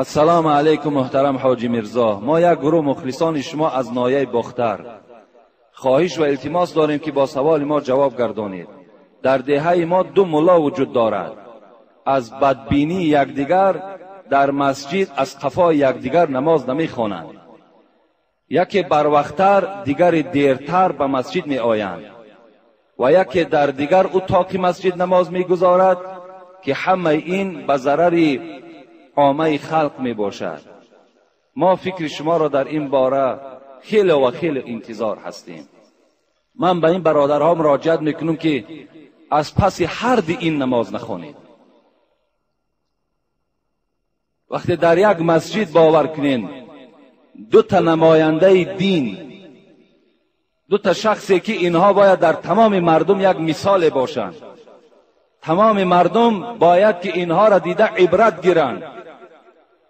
Ассалому алайкум, муҳтарам ҳоҷи Мирзо. Мо як гурӯҳ мухлисони шумо аз ноҳияи Бохтар хоҳиш ва илтимос дорем, ки бо саволи мо ҷавоб гардонед. Дар деҳаи мо ду мулло вуҷуд дорад. Аз бадбинии якдигар дар масҷид аз қафои якдигар намоз намехонанд. Яке барвақттар, дигаре дертар ба масҷид меоянд ва яке дар дигар утоқи масҷид намоз мегузорад, ки ҳамаи ин ба зарари оммаи халқ мебошад. Мо фикри шуморо дар ин бора хеле ва хеле интизор ҳастем. Ман ба ин бародарҳо муроҷиат мекунам, ки аз паси ҳар ди ин намоз нахонед. Вақте дар як масҷид, бовар кунед, ду та намояндаи дин, ду та шахсе ки инҳо бояд дар тамоми мардум як мисоле бошанд, тамоми мардум бояд ки инҳоро дида ибрат гиранд.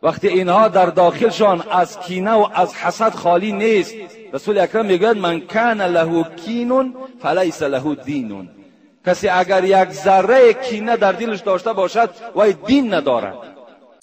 Вақте инҳо дар дохилшон аз кина ва аз ҳасад холӣ нест, Расули акрам мегӯяд: ман кана лаҳу кинун фалайса лаҳу динун. Касе агар як заррае кина дар дилаш дошта бошад, вай дин надорад.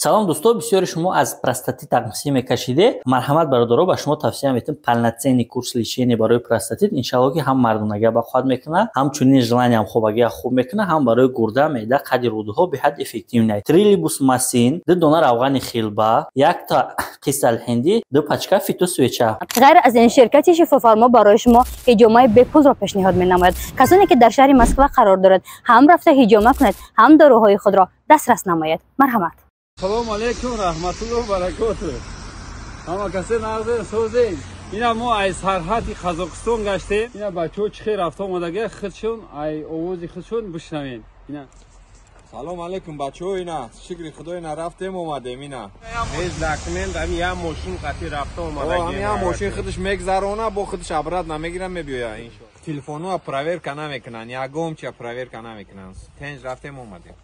Салом, дӯсто. Бисёри шумо аз простатит тақсим мекашиде. Марҳамат, бародаро, ба шумо тавсия метем полноценный курс лечения барои простатит. Иншалло, ки ҳам мардонагия бақувват мекунад, ҳамчунин желаниям хобагия хуб мекунад, ҳам барои гурда, меъда, қади рӯдаҳо беҳад эффективный. Трилибус масин, ду дона равғани хилба, якта қисалҳиндӣ, ду пачка фитосвеча. Ғайр аз ин, ширкати Шифофармо барои шумо ҳиҷомаи бепулро пешниҳод менамояд. Касоне ки дар шаҳри Москва қарор дорад, ҳам рафта ҳиҷома кунед, ҳам доруҳои худро дастрас намоед. Марҳамат. Салому алейкум, раҳматуллоҳ баракоту. Ҳама касе нағзен, созен? Ина мо ай сарҳади Қазоқистон гаштем. Ина бачаҳо чӣ хел рафта омадага, худшон ай овози худшон бишнавен. Ина. Салом алейкум, бачаҳо. Ина, шукри Худо, ина рафтем, омадем, ина. Без документ ами як мошин қати рафта омадаги. Ами як мошин худаш мегзарона, бо худаш обратно намегира, мебиёя, иншоалло. Телефонҳоа проверка намекунанд, ягон чия проверка намекунанд. Тенҷ рафтем, омадем.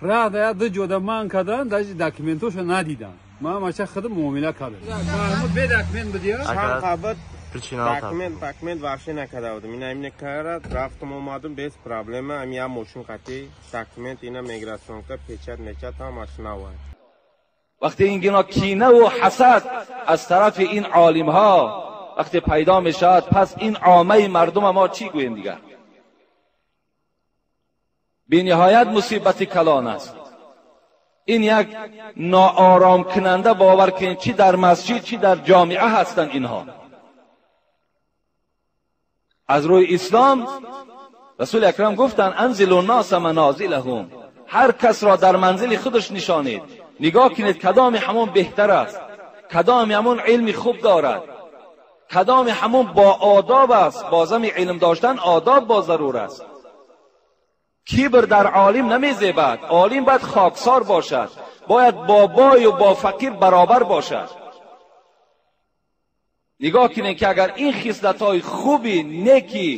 Раҳ я ду ҷода ман кардан, даже документошо надидам. Ман мача худам муомила кардам. Маҳмуд бе документ будия? Чанд қабат документ, документ вообще накарда будам. Ина имне карад, рафтам, омадам без проблема. Ами як мошин қати документ, ина миграционка, печать мечат ҳамаш навай. Вақте ин гуна кинаву ҳасад аз тарафи ин олимҳо вақте пайдо мешавад, пас ин оммаи мардума мо чӣ гӯем дигар? Бениҳоят мусибати калон аст. Ин як нооромкунанда, бовар кунед, чӣ дар масҷид, чӣ дар ҷомеа ҳастанд инҳо. Аз рӯи ислом Расули акрам гуфтанд: анзилу наса манозилаҳум. Ҳар касро дар манзили худаш нишонед, нигоҳ кунед, кадоми ҳамон беҳтар аст, кадоми ҳамон илми хуб дорад, кадоми ҳамон бо одоб аст. Бозами илм доштан одоб бо зарур аст. Кибр дар олим намезебад. Олим бояд хоксор бошад, бояд бо бою бо фақир баробар бошад. Нигоҳ кунед, ки агар ин хислатҳои хуби неки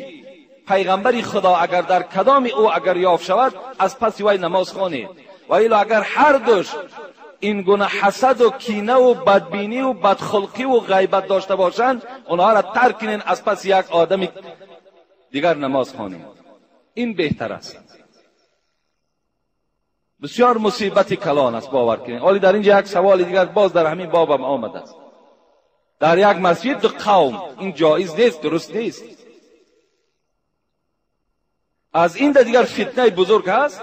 пайғамбари Худо агар дар кадоми ӯ агар ёфт шавад, аз паси вай намоз хонед. Ва ило агар ҳар душ ин гуна ҳасаду кинаву бадбиниву бадхулқиву ғайбат дошта бошанд, онҳоро тарк кунед, аз паси як одами дигар намоз хонед, ин беҳтар аст. Бисёр мусибати калон аст, бовар кунед. Оли дар инҷа як саволи дигар боз дар ҳамин бобам омадааст. Дар як масҷид ду қавм, ин ҷоиз нест, дуруст нест. Аз ин да дигар фитнаи бузург ҳаст?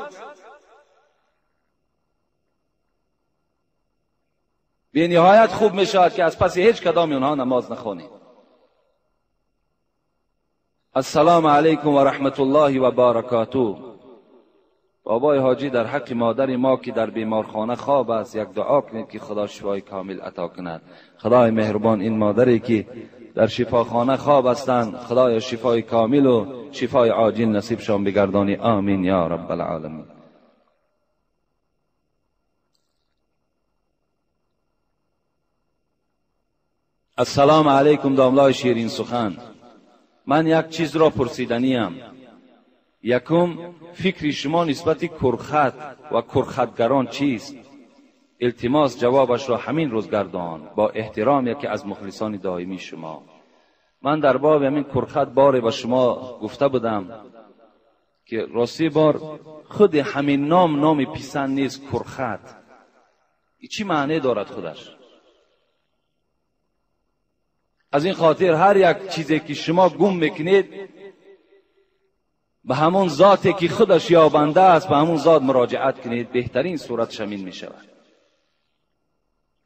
Бениҳоят хуб мешавад, ки аз паси ҳеҷ кадоми онҳо намоз нахонем. Ассалому алайкум ва раҳматуллоҳи ва баракатуҳ. Бобои ҳоҷӣ, дар ҳаққи модари мо, ки дар беморхона хоб аст, як дуо кунед, ки Худо шифои комил ато кунад. Худои меҳрубон, ин модаре ки дар шифохона хоб ҳастанд, Худоё, шифои комилу шифои оҷил насибшон бигардонӣ. Амин ё раббалъоламин. Ассалому алайкум, домлои ширин сухан. Ман як чизро пурсиданиям. Якум, фикри шумо нисбати курхат ва курхатгарон чист? Илтимос, ҷавобашро ҳамин рӯз гардон. Бо эҳтиром, яке аз мухлисони доимии шумо. Ман дар боби ҳамин курхат боре ба шумо гуфта будам, ки ростӣ бор худи ҳамин ном номи писанд нест, курхат. چی معنی دارد خودش؟ از این خاطر هر یک چیزی که شما گم میکنید به همون ذاتی که خودش یابنده است، به همون ذات مراجعت کنید، بهترین صورتش همین میشود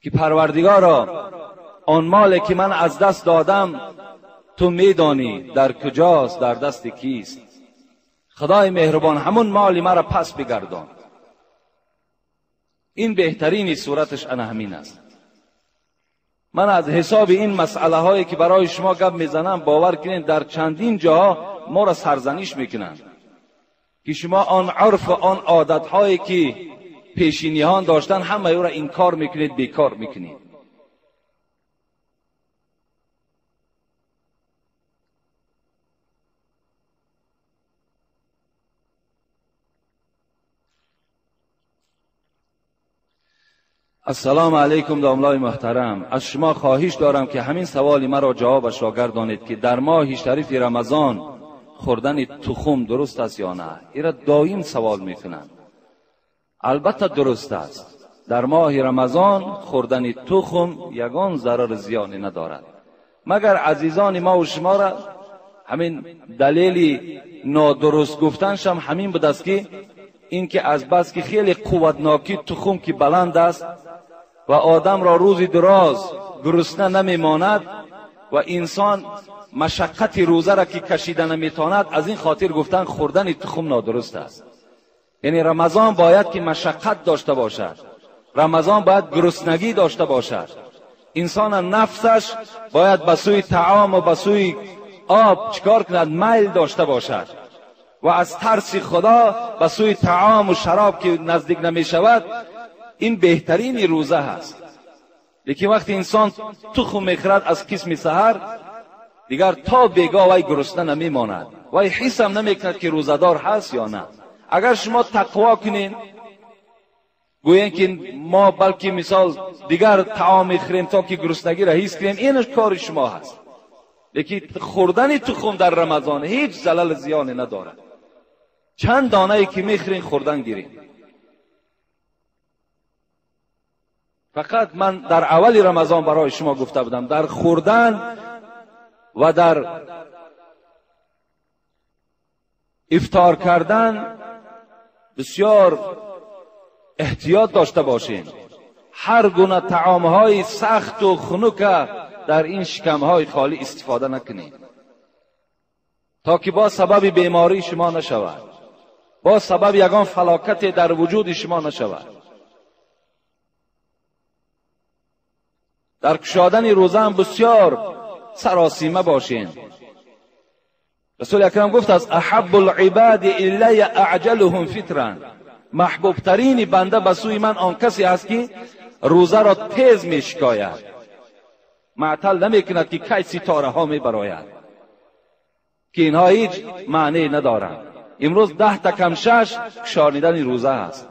که پروردگارا آن مالی که من از دست دادم تو میدانی در کجاست، در دست کیست. خدای مهربان همون مالی مرا پس بگردان. این بهترین صورتش انا همین است. من از حساب این مسئله هایی که برای شما گپ میزنم باور کنید در چندین جاها ما را سرزنش میکنند که شما آن عرف و آن عادت هایی که پیشینیان داشتن همه او را انکار میکنید، بیکار میکنید. السلام علیکم داملای محترم، از شما خواهش دارم که همین سوال مرا جوابش را گردانید که در ماه شریف رمضان خوردن تخم درست است یا نه؟ این را دائم سوال میکنند. البته درست است. در ماه رمضان خوردن تخم یگان ضرر زیانی ندارد، مگر عزیزان ما و شما را همین دلیل نادرست گفتنش هم همین بود است که اینکه از بس که خیلی قوتناکی تخم که بلند است و آدم را روز دراز گرسنه نمیماند و انسان مشقت روزه را که کشیده نمیتواند، از این خاطر گفتن خوردن تخم نادرست است. یعنی رمضان باید که مشقت داشته باشد، رمضان باید گرسنگی داشته باشد، انسان نفسش باید به سوی طعام و به سوی آب چیکار کند؟ میل داشته باشد و از ترس خدا به سوی طعام و شراب که نزدیک نمی شود، این بهترین روزه هست. لیکن وقتی انسان تخم میخورد از قسم سحر، دیگر تا بیگاه وی گرسنه نمیماند، وی حس هم نمیکند که روزه‌دار هست یا نه. اگر شما تقوا کنین، گویین که ما بلکه مثال دیگر طعام میخوریم تا که گرسنگی را حس کنیم، این کار شما هست. لیکن خوردن تخم در رمضان هیچ زلل زیانی ندارد. چند دانه ای که میخورین خوردن گیرین. فقط من در اول رمضان برای شما گفته بودم در خوردن و در افطار کردن بسیار احتیاط داشته باشین. هر گونه طعامهای سخت و خنک در این شکمهای خالی استفاده نکنید تا که با سبب بیماری شما نشود، با سبب یگان فلاکت در وجود شما نشود. در کشادن روزه هم بسیار سراسیمه باشین. رسول اکرم گفت از احب العباد الی اعجلهم فطرا، محبوب ترین بنده به سوی من آن کسی است که روزه را تیز می شکاید، معطل نمی کند که کی ستاره ها می براید، که اینها هیچ معنی ندارند. امروز 10 تا کم 6 کشانیدن روزه است.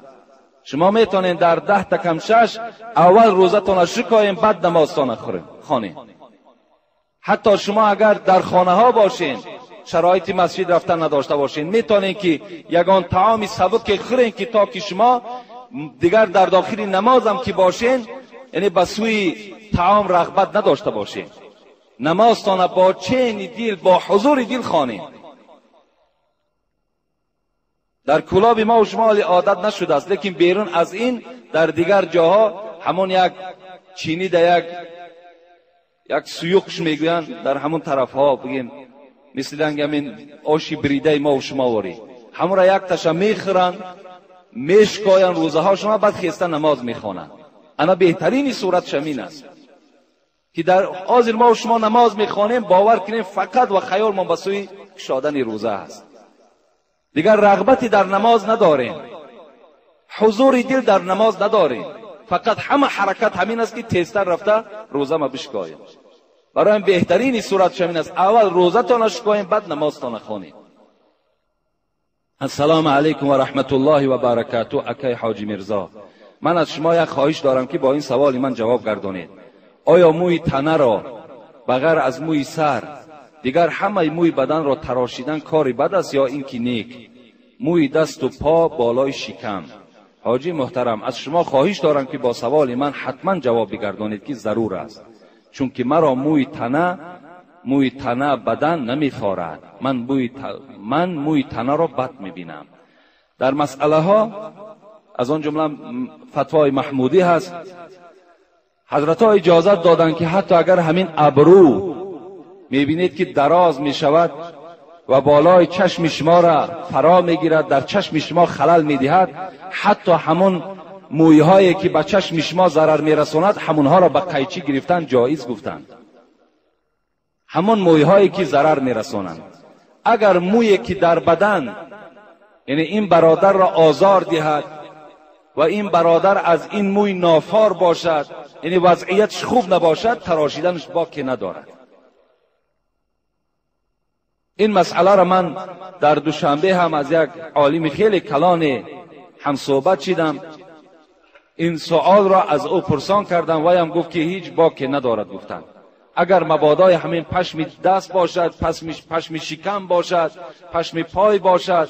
شما میتونید در 10 تا کم 6 اول روزتون را شکایین، بعد نمازتان خوانین. حتی شما اگر در خانه ها باشین، شرایط مسجد رفتن نداشته باشین، میتونین که یگان طعام سبک خورین که تا که شما دیگر در داخل نمازم که باشین، یعنی به سوی طعام رغبت نداشته باشین، نمازتان با چین دل، با حضور دل خوانین. در کلاب ما و شما عادت نشده است، لیکن بیرون از این در دیگر جاها همون یک چینی در یک سیوقش میگویند، در همون طرف ها بگیم مثل همین آشی بریده ما و شما واری، همون را یک تشه میخورن، میشکاین روزه ها شما، بعد خیسته نماز میخوانند. انا بهترین صورت شمین است که در حاضر ما و شما نماز میخوانیم، باور کنیم فقط و خیال ما به سوی کشادن روزه است، دیگر رغبتی در نماز نداریم، حضور دل در نماز نداریم، فقط همه حرکت همین است که تیزتر رفته روزه ما بشکایم. برای بهترین صورت شمین است اول روزه تان شکایم، بعد نماز تان خوانیم. السلام علیکم و رحمت الله و برکاته. اکای حاجی میرزا، من از شما یک خواهش دارم که با این سوال من جواب گردانید. آیا موی تنه را بغیر از موی سر دیگر همه موی بدن را تراشیدن کاری بد است یا اینکه نیک؟ موی دست و پا بالای شکم ҳоҷи муҳтарам, аз шумо хоҳиш дорам ки бо саволи ман ҳатман ҷавоб бигардонед ки зарур аст, чунки маро мӯи тана бадан намефорад. Ман мӯи танаро бад мебинам. Дар масъалаҳо аз он ҷумла фатвои маҳмудӣ ҳаст. Ҳазратҳо иҷозат доданд ки ҳатто агар ҳамин абрӯ мебинед ки дароз мешавад ва болои чашми шумо را фаро мегирад, дар чашми шумо халал медиҳад, ҳатто ҳамон мӯйҳое ки ба чашми шумо зарар мерасонад, ҳамонҳоро ба қайчӣ гирифтан ҷоиз гуфтанд. Ҳамон мӯйҳое ки зарар мерасонанд. Агар мӯе ки дар бадан, яъне ин бародарро озор диҳад ва ин бародар аз ин мӯй нофор бошад, яъне вазъиятш хуб набошад, тарошиданаш боке надорад. Ин масъаларо ман дар Душанбе ҳам аз як олими хеле калоне ҳамсӯҳбат шидам. Ин суолро аз ӯ пурсон кардам, ваям гуфт ки ҳеҷ боке надорад гуфтанд. Агар мабодои ҳамин пашми даст бошад, пашми шикам бошад, пашми пой бошад,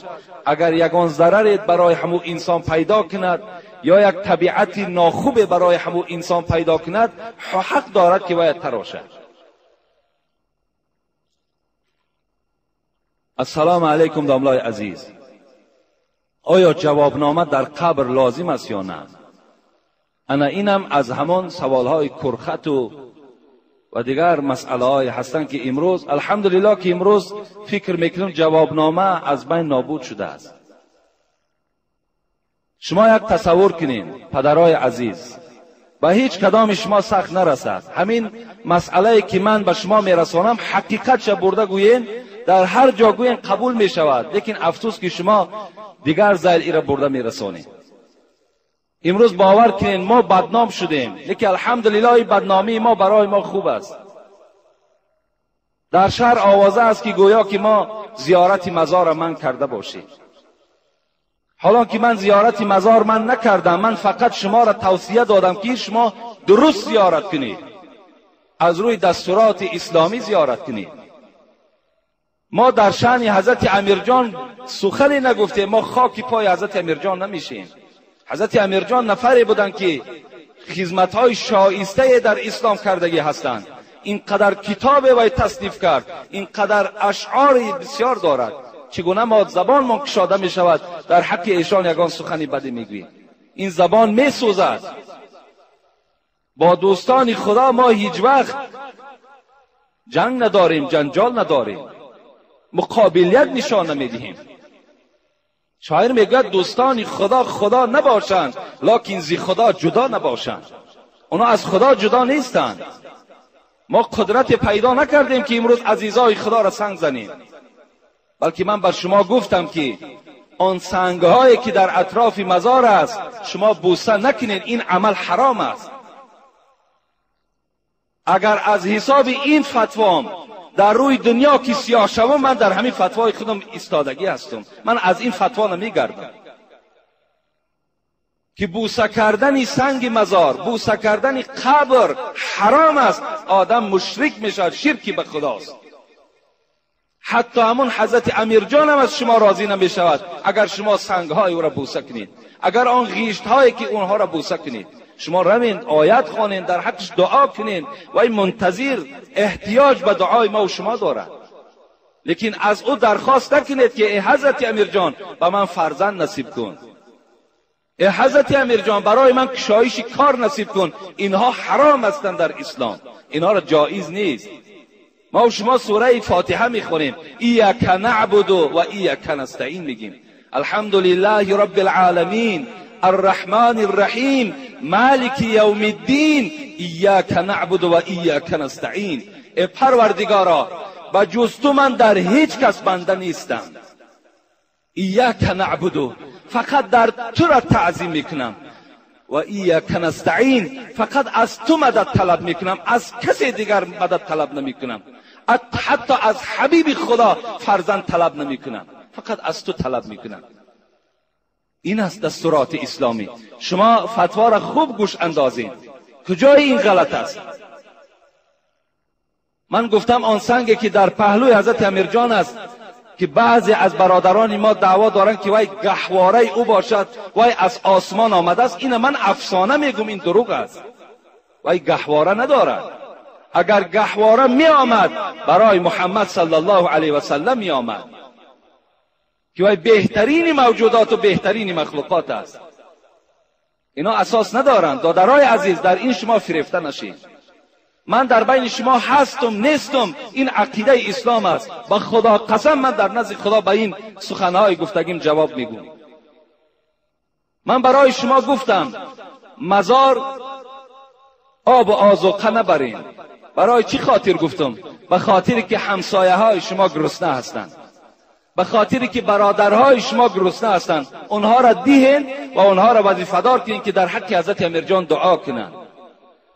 агар ягон зараре барои ҳамун инсон пайдо кунад ё як табиати нохубе барои ҳамун инсон пайдо кунад, ҳақ дорад ки бояд тарошад. Ассалому алайкум домлаи азиз. Оё ҷавобнома дар қабр лозим аст ё на? Ана инам аз ҳамон саволҳои курхату ва дигар масъалаҳое ҳастанд ки имрӯз алҳамдулиллоҳ ки имрӯз фикр мекунем ҷавобнома аз байн нобуд шудааст. Шумо як тасаввур кунед, падарои азиз, ба ҳеҷ кадоми шумо сахт нарасад. Ҳамин масъалае ки ман ба шумо мерасонам, ҳақиқатша бурда гӯен, дар ҳар ҷо гӯен қабул мешавад, лекин афсӯс ки шумо дигар зайл ира бурда мерасонед. Имрӯз бовар кунед, мо бадном шудем, лекин алҳамдулиллоҳ ин бадномии мо барои мо хуб аст. Дар шаҳр овоза аст ки гӯё ки мо зиёрати мазорро ман карда бошем. ҳолон ки ман зиёрати мазор ман накардам, ман фақат шуморо тавсия додам ки шумо дуруст зиёрат кунед, аз рӯи дастуроти исломӣ зиёрат кунед. Мо дар шаъни ҳазрати Амирҷон сухане нагуфтем, мо хоки пои ҳазрати Амирҷон намешем. Ҳазрати Амирҷон нафаре буданд ки хизматҳои шоистае дар ислом кардагӣ ҳастанд. ин қадар китобе вай тасниф кард, ин қадар ашъори бисёр дорад. Чӣ гуна мо забонмон кушода мешавад дар ҳаққи эшон ягон сухани баде мегӯем? Ин забон месӯзад. Бо дӯстони Худо мо ҳеҷ вақт ҷанг надорем, ҷанҷол надорем, муқобилият нишон намедиҳем. Шоир мегӯяд дӯстони Худо Худо набошанд, локин зи Худо ҷудо набошанд. Онҳо аз Худо ҷудо нестанд. Мо қудрате пайдо накардем ки имрӯз азизои Худоро санг занем, балки ман бар шумо гуфтам ки он сангҳое ки дар атрофи мазор аст шумо бӯса накунед, ин амал ҳаром аст. Агар аз ҳисоби ин фатвом дар рӯи дунё ки сиёҳ шавам, ман дар ҳамин фатвои худам истодагӣ ҳастам. Ман аз ин фатво намегардам ки бӯса кардани санги мазор, бӯса кардани қабр ҳаром аст. Одам мушрик мешавад, ширки ба худост. Ҳатто ҳамон ҳазрати Амирҷон ҳам аз шумо розӣ намешавад агар шумо сангҳои ӯро бӯса кунед, агар он ғиштҳое ки онҳоро бӯса кунед. Шумо равед, оят хонед, дар ҳаққаш дуо кунед. Вай мунтазир эҳтиёҷ ба дуои мо ва шумо дорад. Лекин аз ӯ дархост накунед ки эй ҳазрати Амирҷон ба ман фарзанд насиб кун, эй ҳазрати Амирҷон барои ман кушоиши кор насиб кун. Инҳо ҳаром ҳастанд дар ислом, инҳоро ҷоиз нест. Мо ва шумо сураи Фотиҳа мехонем, ияка наъбуду ва ияка настаин мегим. Алҳамдулиллаҳи роббил оламин الرحمن الرحیم مالک یوم الدین ایاک نعبد و ایاک نستعین. ای پروردگارا، به جز تو من در هیچ کس بنده نیستم. ایاک نعبد، فقط در تو را تعظیم میکنم، و ایاک نستعین، فقط از تو مدد طلب میکنم، از کسی دیگر مدد طلب نمیکنم، حتی از حبیب خدا فرزند طلب نمیکنم، فقط از تو طلب میکنم. این است دستورات اسلامی. شما فتوا را خوب گوش اندازین. کجای این غلط است؟ من گفتم آن سنگی که در پهلوی حضرت امیرجان است، که بعضی از برادران ما دعوا دارند که وای گهواره او باشد، وای از آسمان آمده است. این من افسانه میگم، این دروغ است. وای گهواره ندارد. اگر گهواره می آمد برای محمد صلی الله علیه و سلم می آمد که وای بهترین موجودات و بهترین مخلوقات است. اینا اساس ندارند. دادرای عزیز، در این شما فریفته نشید. من در بین شما هستم نیستم، این عقیده اسلام است. با خدا قسم من در نزد خدا به این سخنهای گفتگیم جواب میگم. من برای شما گفتم مزار آب و آذوقه نبرین. برای چی خاطر گفتم؟ به خاطر که همسایه های شما گرسنه هستند، به خاطر که برادرهای شما گرسنه هستند. اونها را دیهن و اونها را وظیفه دار کنین که در حق حضرت امیرجان دعا کنند.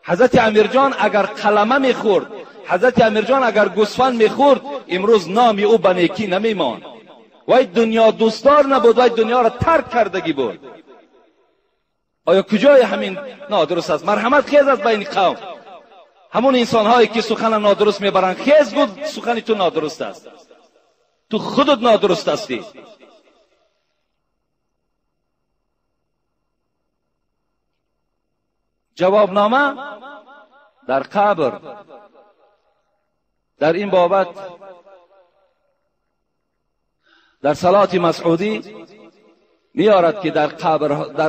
حضرت امیرجان اگر قلمه میخورد، حضرت امیرجان اگر گوسفند میخورد، امروز نام او به نیکی نمیماند. وای دنیا دوستدار نبود، وای دنیا را ترک کردگی بود. آیا کجای همین نادرست است؟ مرحمت خیز از بین قوم. همون انسان هایی که سخن نادرست میبرند، خیز گفت سخن تو نادرست است، تو خودت نادرست هستی. جوابنامه در قبر. در این بابت در صلات مسعودی میارد که در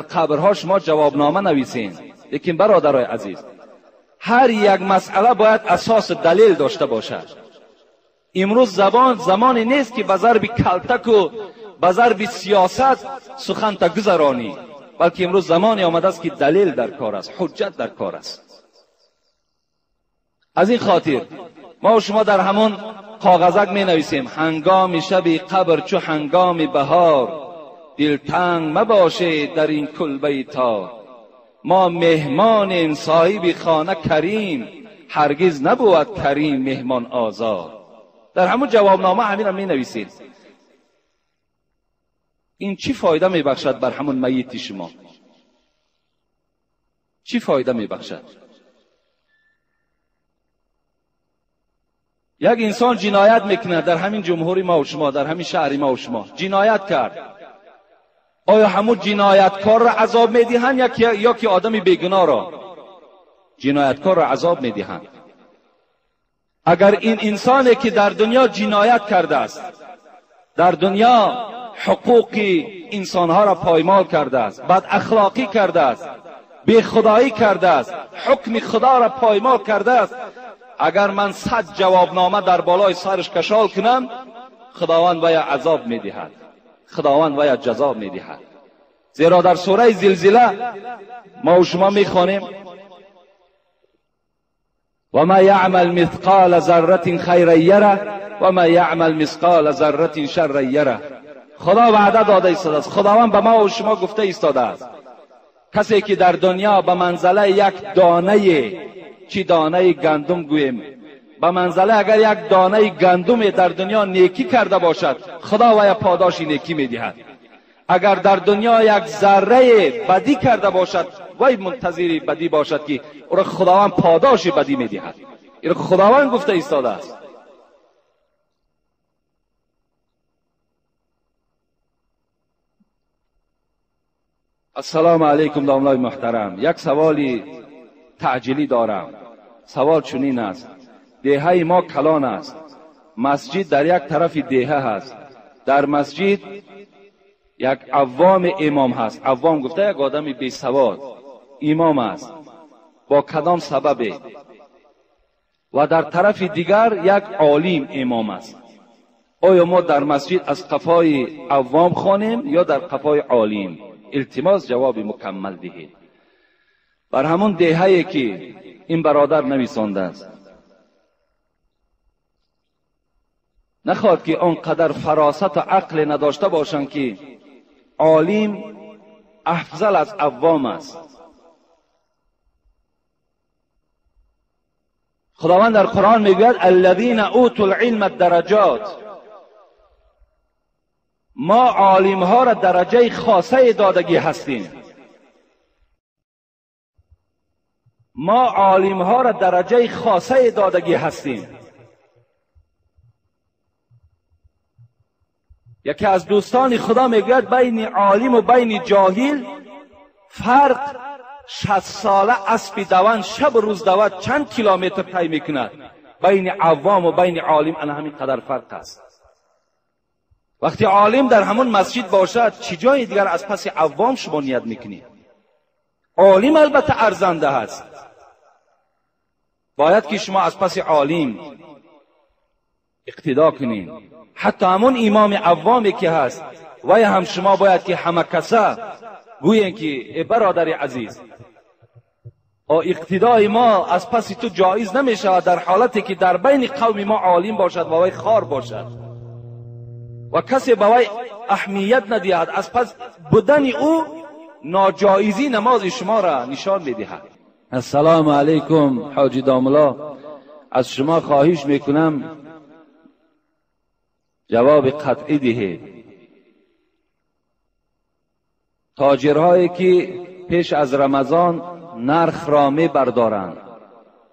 قبرها شما جوابنامه نویسین. لیکن برادرای عزیز، هر یک مسئله باید اساس دلیل داشته باشد. امروز زمانی نیست که به ضرب کلتک و به ضرب سیاست سخن تا گذرانی، بلکه امروز زمانی آمده است که دلیل در کار است، حجت در کار است. از این خاطر ما و شما در همون کاغذک می نویسیم هنگام شب قبر چو هنگام بهار، دلتنگ مباشه در این کلبه تار. ما مهمانیم صاحب خانه کریم، هرگز نبود کریم مهمان آزار. در همون جوابنامه همین را می نویسید. این چی فایده می بخشد بر همون میت شما؟ چی فایده می بخشد؟ یک انسان جنایت میکنه در همین جمهوری ما و شما، در همین شهر ما و شما جنایت کرد. آیا همون جنایتکار را عذاب میدهند یا که آدم بیگناه را؟ جنایتکار را عذاب میدهند. اگر این انسانی که در دنیا جنایت کرده است، در دنیا حقوق انسانها را پایمال کرده است، بد اخلاقی کرده است، بی خدایی کرده است، حکم خدا را پایمال کرده است، اگر من 100 جوابنامه در بالای سرش کشال کنم، خداوند وی عذاب میدهد، خداوند وی جزا میدهد. زیرا در سوره زلزله ما و شما میخوانیم و ما یعمل مثقال ذره خیرا یره و ما یعمل مثقال ذره شرا یره. خدا وعده داده ایستاده است، خداوند به ما و شما گفته ایستاده است کسی که در دنیا به منزله یک دانه، چی دانه گندم گوییم، به منزله اگر یک دانه گندم در دنیا نیکی کرده باشد، خدا وی پاداش نیکی میدهد. اگر در دنیا یک ذره بدی کرده باشد، وی منتظر بدی باشد که او را خداوند پاداش بدی میدهد. این خداوند گفته ایستاده است. السلام علیکم داملای محترم، یک سوالی تعجیلی دارم. سوال چنین است: دهه ما کلان است، مسجد در یک طرف دهه هست، در مسجد یک عوام امام هست. عوام گفته یک آدم بی سواد امام است، با کدام سبب؟ و در طرف دیگر یک عالم امام است. آیا ما در مسجد از قفای عوام خوانیم یا در قفای عالم؟ التماس جواب مکمل دهید. بر همون دهه‌ای که این برادر نویسانده است، نخواد که آنقدر فراست و عقل نداشته باشند که عالم افضل از عوام است. خداوند در قرآن میگوید الذین اوتوا العلم الدرجات. ما عالم ها را درجه خاصه دادگی هستیم. ما عالم ها را درجه خاصه دادگی هستیم. یکی از دوستان خدا میگوید بین عالم و بین جاهل فرق 60 ساله اسب دوان شب روز دواد چند کیلومتر طی میکند، بین عوام و بین عالم انا همین قدر فرق است. وقتی عالم در همون مسجد باشد چه جای دیگر از پس عوام شما نیت میکنید؟ عالم البته ارزنده است، باید که شما از پس عالم اقتدا کنید. حتی همون امام عوامی که هست وی هم شما باید که همه کسا گویین که ای برادر عزیز، اقتدای ما از پس تو جایز نمی شود در حالتی که در بین قوم ما عالم باشد و وی خار باشد و کسی به وی اهمیت ندهد، از پس بودن او ناجایزی نماز شما را نشان میدهد. السلام علیکم حاجی داملا، از شما خواهش میکنم جواب قطعی دهید. تاجرهایی که پیش از رمضان نرخ را می بردارند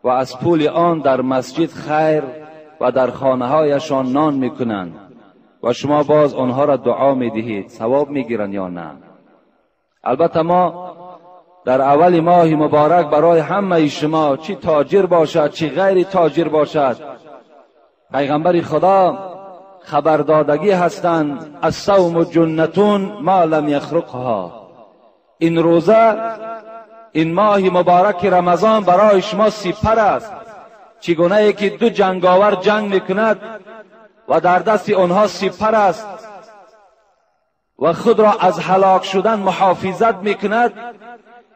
و از پول آن در مسجد خیر و در خانه هایشان نان می کنند و شما باز آنها را دعا می دهید، ثواب می گیرند یا نه؟ البته ما در اول ماه مبارک برای همه شما، چی تاجر باشد چی غیر تاجر باشد، پیغمبر خدا خبردادگی هستند، الصوم جنتون ما لم یخرقها. این روزه، این ماه مبارک رمضان برای شما سپر است، چگونه ای که دو جنگاور جنگ میکند و در دست آنها سپر است و خود را از هلاک شدن محافظت میکند،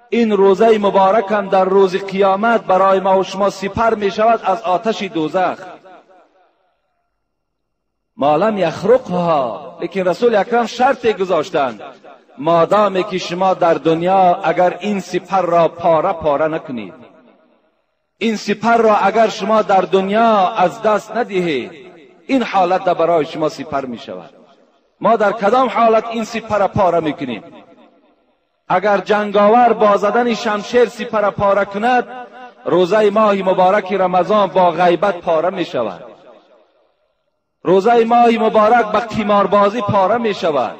این روزه مبارک هم در روز قیامت برای ما و شما سپر میشود از آتش دوزخ. ما لم یخرقها. لیکن رسول اکرم شرط گذاشتند، مادامی که شما در دنیا اگر این سپر را پاره پاره نکنید، این سپر را اگر شما در دنیا از دست ندهید، این حالت برای شما سپر می شود. ما در کدام حالت این سپر پاره میکنیم؟ اگر جنگاور با زدن شمشیر سپر پاره کند، روزه ماه مبارک رمضان با غیبت پاره می شود. روزه ماه مبارک با قماربازی پاره می شود.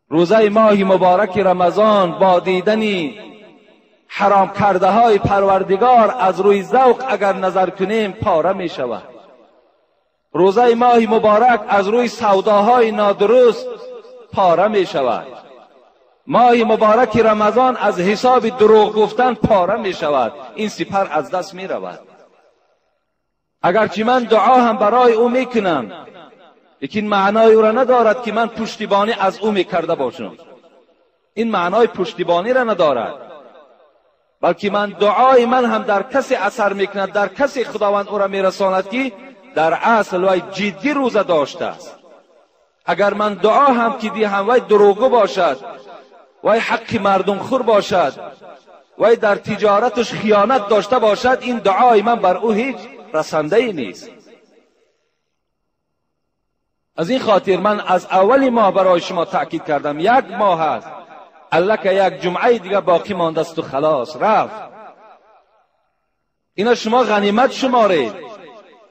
روزه ماه مبارک رمضان با دیدن حرام کرده های پروردگار از روی ذوق اگر نظر کنیم پاره می شود. روزه ماه مبارک از روی سوداهای نادرست پاره می شود. ماه مبارک رمضان از حساب دروغ گفتن پاره می شود. این سپر از دست می رود. اگرچه من دعا هم برای او می کنم، لیکن معنای او را ندارد که من پشتیبانی از او می کرده باشم. این معنای پشتیبانی را ندارد، بلکه من دعای من هم در کسی اثر میکند، در کسی خداوند او را میرساند که در اصل وی جدی روزه داشته است. اگر من دعا هم که دیهم وی دروغگو باشد، وی حق مردم خور باشد، وی در تجارتش خیانت داشته باشد، این دعای من بر او هیچ رسنده ای نیست. از این خاطر من از اول ماه برای شما تأکید کردم، یک ماه است، الله که یک جمعه دیگه باقی مانده است و خلاص رفت. اینا شما غنیمت شمارید.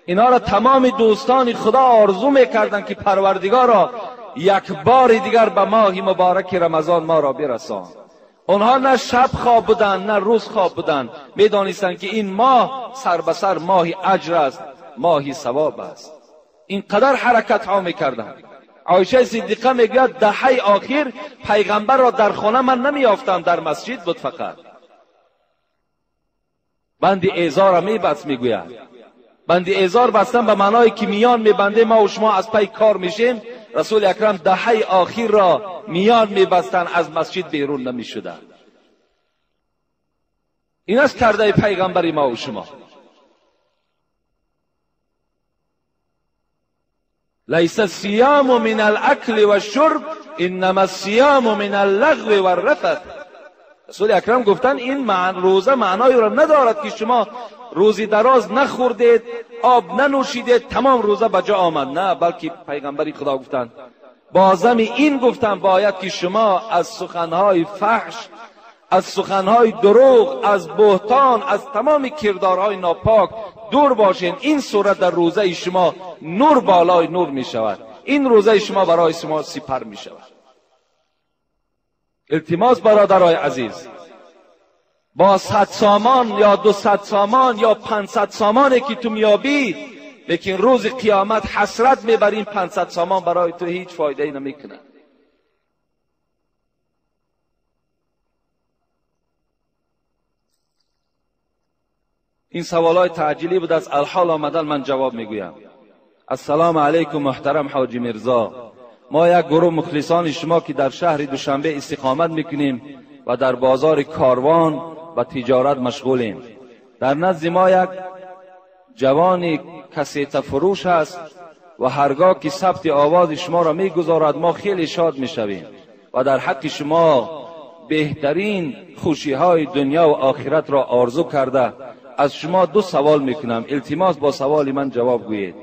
اینا را تمام دوستان خدا آرزو میکردند که پروردگار را یک بار دیگر به ماه مبارک رمضان ما را برسان. آنها نه شب خواب بودند نه روز خواب بودند، میدانستند که این ماه سر به سر ماه اجر است، ماه ثواب است. اینقدر حرکت ها میکردند. عایشه صدیقه میگوید دهه آخر پیغمبر را در خانه من نمیافتم، در مسجد بود فقط. بند ایزار را میبست، میگوید بند ایزار بستن به معنای که میان میبنده ما و شما از پی کار میشیم. رسول اکرم دهه آخر را میان میبستن، از مسجد بیرون نمیشدن. این است کرده پیغمبر ما و شما. لیس الصیام من الاکل والشرب انما الصیام من اللغو والرفث. رسول اکرم گفتن این روزه معنای را ندارد که شما روزی دراز نخوردید، آب ننوشیدید، تمام روزه به جا آمد. نه، بلکه پیغمبری خدا گفتند بازم این گفتن باید که شما از سخنهای فحش، از سخنهای دروغ، از بهتان، از تمام کردارهای ناپاک دور باشین. این صورت در روزه شما نور بالای نور می شود. این روزه شما برای شما سپر می شود. التماس برادرای عزیز، با 100 سامان یا 200 سامان یا 500 سامانی که تو میابی، لیکن روز قیامت حسرت میبری، این 500 سامان برای تو هیچ فایده ای نمیکنه. این سوالای تعجیلی بود، از الحال آمدن من جواب میگویم. السلام علیکم محترم حاجی میرزا، ما یک گروه مخلصان شما که در شهر دوشنبه استقامت میکنیم و در بازار کاروان و تجارت مشغولیم. در نزد ما یک جوانی کسیت فروش است و هرگاه که ثبت آواز شما را میگذارد ما خیلی شاد میشویم و در حق شما بهترین خوشی های دنیا و آخرت را آرزو کرده از شما 2 سوال میکنم. التماس با سوال من جواب گویید.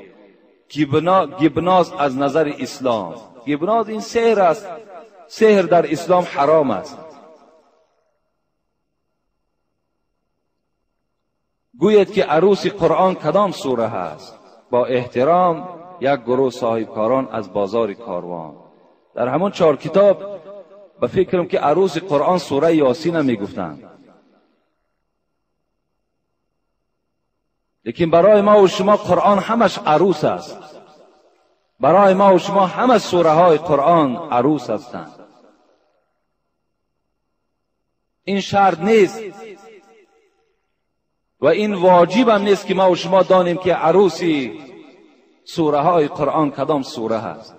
گبناز از نظر اسلام، گبناز این سحر است، سحر در اسلام حرام است. گوید که عروس قرآن کدام سوره هست؟ با احترام یک گروه صاحبکاران از بازار کاروان. در همون 4 کتاب به فکرم که عروس قرآن سوره یاسین میگفتند، لیکن برای ما و شما قرآن همش عروس است. برای ما و شما همه سوره های قرآن عروس هستند. این شرط نیست و این واجب هم نیست که ما و شما دانیم که عروسی سوره های قرآن کدام سوره هست.